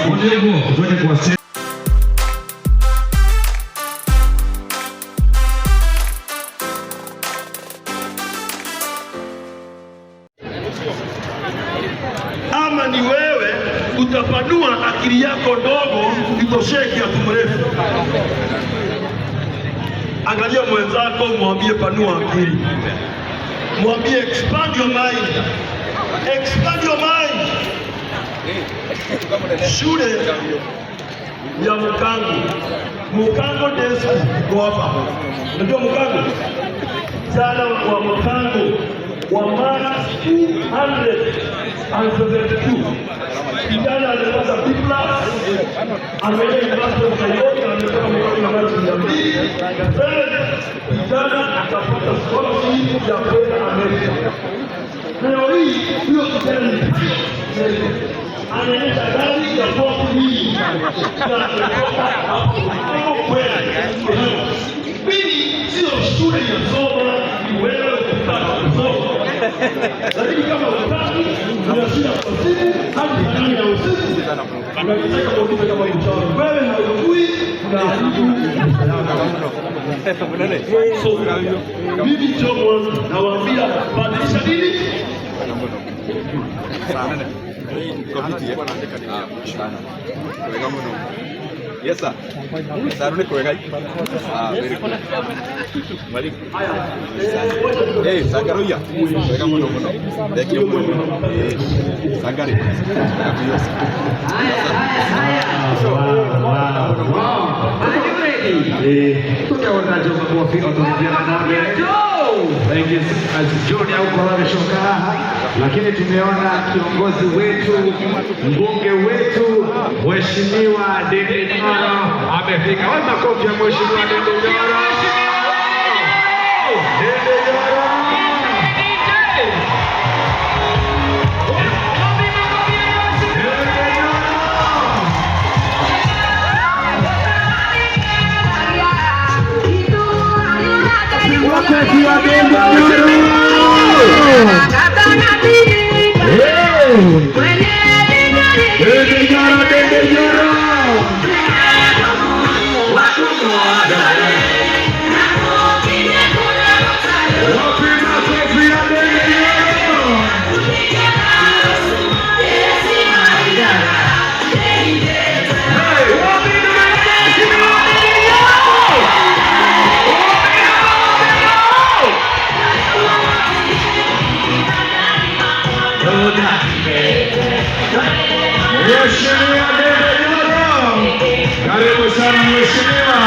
Tutoke kwa stage. Ama ni wewe utapanua akili yako ndogo itoshee kiatu mrefu. Angalia mwenzako, mwambie panua akili, mwambie expand your mind, expand your mind. Shule ya Mukango, Mukango Day School iko hapa. Unajua Mukango? Jana wa Mukango wa marks 272, kijana alipata B plus, ameenda University of Nairobi, ametoka Mukango na marks 200. Then kijana akapata scholarship ya kwenda Amerika. Leo hii huyo kijana ni anaendesha gari ya 40 wheel na ametoka hapo kweli. Pili, sio shule inasoma, ni wewe ukitaka kusoma. Lakini kama hutaki, unashinda kwa simu hadi saa 8 ya usiku, unataka kuuliza kama mchawi. Wewe haujui, unaharibu maisha yako. So mimi Jomo nawaambia badilisha nini? Wega muno. Yes sir. Sir nĩ kwega. Ah, very good. Mwalimu. Eh, Sangaroia. Wega muno muno. Thank you muno. Eh, Sangari. Wega Wow. Are you ready? Tukiona Joe makofi otukiana na Thank you. John aukorwo agĩcoka haha, lakini tumeona kiongozi wetu, mbunge wetu, Mheshimiwa Ndindi Nyoro amefika. Wapi makofi ya Mheshimiwa Ndindi Nyoro? Ndindi Nyoro. Ndindi Nyoro. Makofi ya Ndindi Nyoro. Hey! Ndindi Nyoro, Ndindi Nyoro. Wapi makofi ya Ndindi Nyoro? Hey, wapi Mheshimiwa Ndindi Nyoro? Wapi Nyoro? Mheshimiwa Ndindi Nyoro, karibu sana mheshimiwa,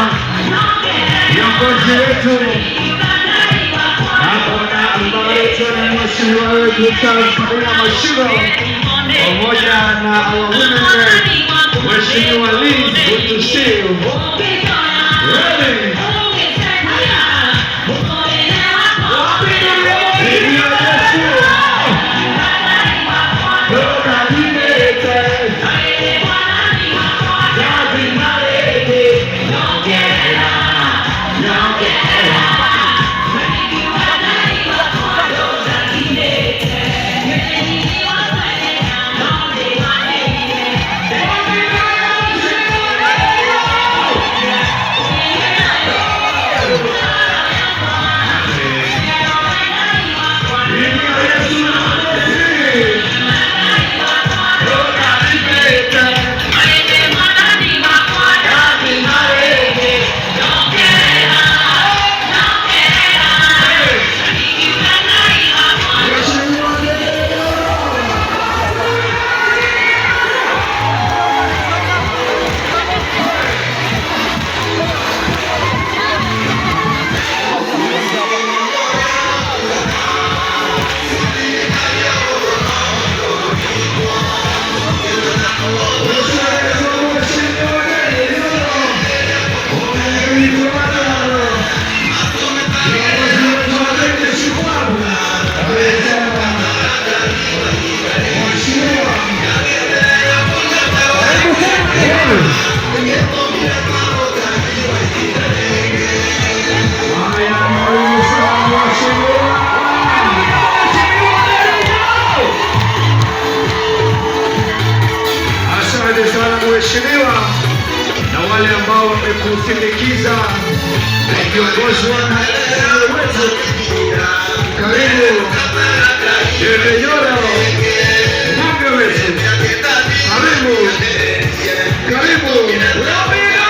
viongozi wetu hapo na ambaye na mheshimiwa wetu Charles Kabila Mashiro pamoja na our women rep Mheshimiwa Liz, good to see you. Ready? Bibi wa Yesu. Tunalete. Kazi Nyongera. Nyongera. mheshimiwa na wale ambao wamekusindikiza wakiongozwa na wetu. Karibu Ndindi Nyoro, mbunge wetu. Karibu, karibu.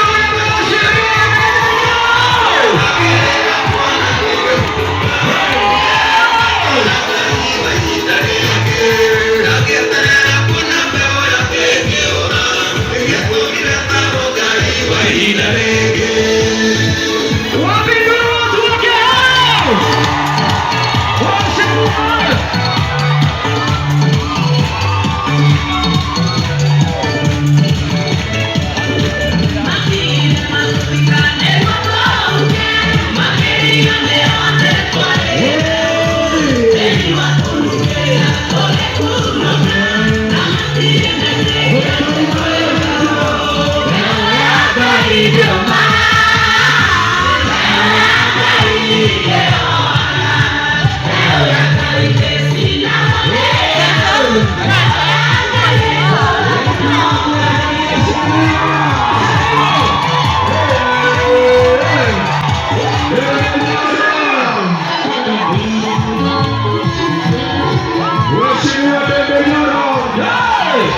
Mheshimiwa Ndindi Nyoro,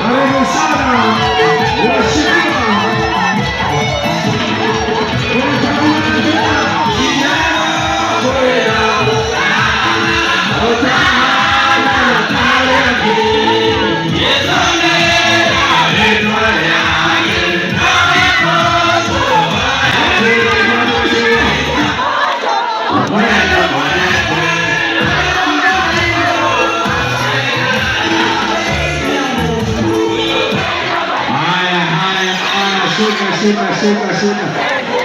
karibu sana mheshimiwa. Haya, haya, haya, shuka, shuka, shuka, shuka.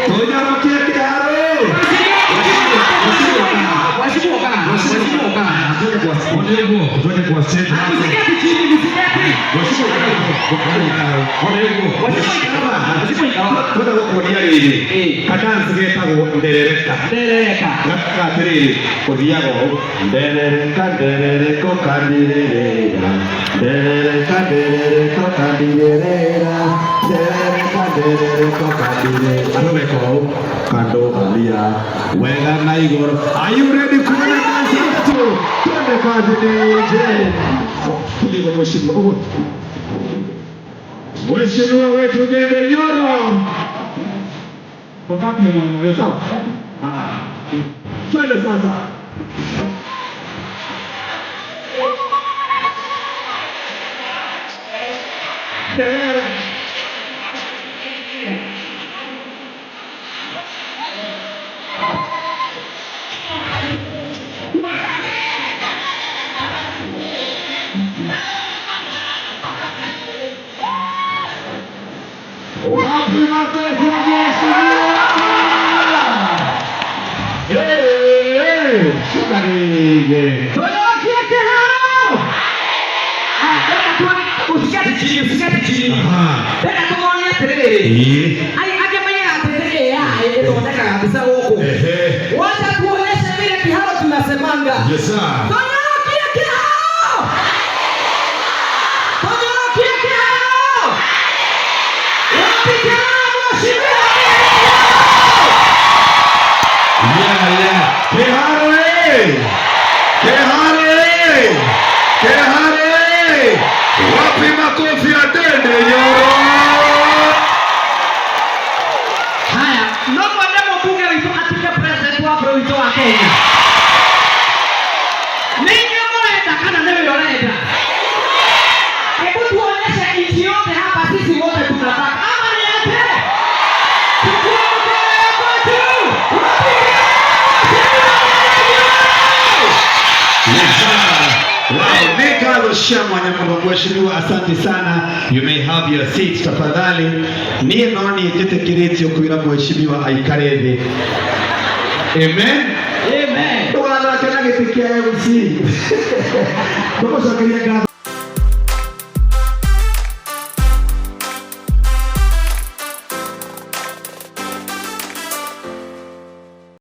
Tunyorokie kiharo. Twende kwa stage hapo. Twenda gũkuonia rĩrĩ kadansi getagwo nderereka. Gakaga atĩrĩrĩ, ũthiaga ũũ: nderereka, nderereka, ũkandirĩrĩra, nderereka, nderereka, ũkandirĩrĩra, nderereka, nderereka, ũkandirĩrĩra. Andũ geka ũũ kandũgamia wega na igũrũ. Are you ready kuona dansi yetu? Twende kazi, DJ. Tulivu mheshimiwa. Ũguo. Mheshimiwa wetu Ndindi Nyoro. Sawa. Twende sasa. Wapi makofi ya mheshimiwa? Hey, hey, shuka DJ. Tunyorokie kiharo. Usikate chini, usikate chini. Tena tumuonie atiriri. Ai, angĩ menyaga atĩ AI ĩthondekaga mbica gũkũ. Wacha tuonyeshe vile kiharo tunasemanga. Yes, sir. Tunyorokie kiharo. Tunyorokie kiharo. Wapi kelele mheshimiwa? Yeah. Kiharo, eh! Kiharo, eh! Kiharo, eh! Wapi makofi ya Ndindi Nyoro? Haya, no mwende mũmbunge witũ atuĩke president wa bũrũri witũ wa Kenya. Nĩ inyuĩ mũrenda kana nĩwe ũrenda? Hebu tuonyeshe nchi yote hapa, sisi wote tunataka. Ama ni aje? Chukua mkono yako juu. Wapi mheshimiwa Ndindi Nyoro? Yes, sir. Wow, nĩ ngatho cia mwanya mũno mheshimiwa, asante sana. You may have your seat tafadhali. Niĩ no niĩ njĩtĩkĩrĩtio kwĩra mheshimiwa aikare thĩ. Amen. Amen. Ndũgathake na gĩtĩ kĩa MC. Tũmũcokerie ngatho.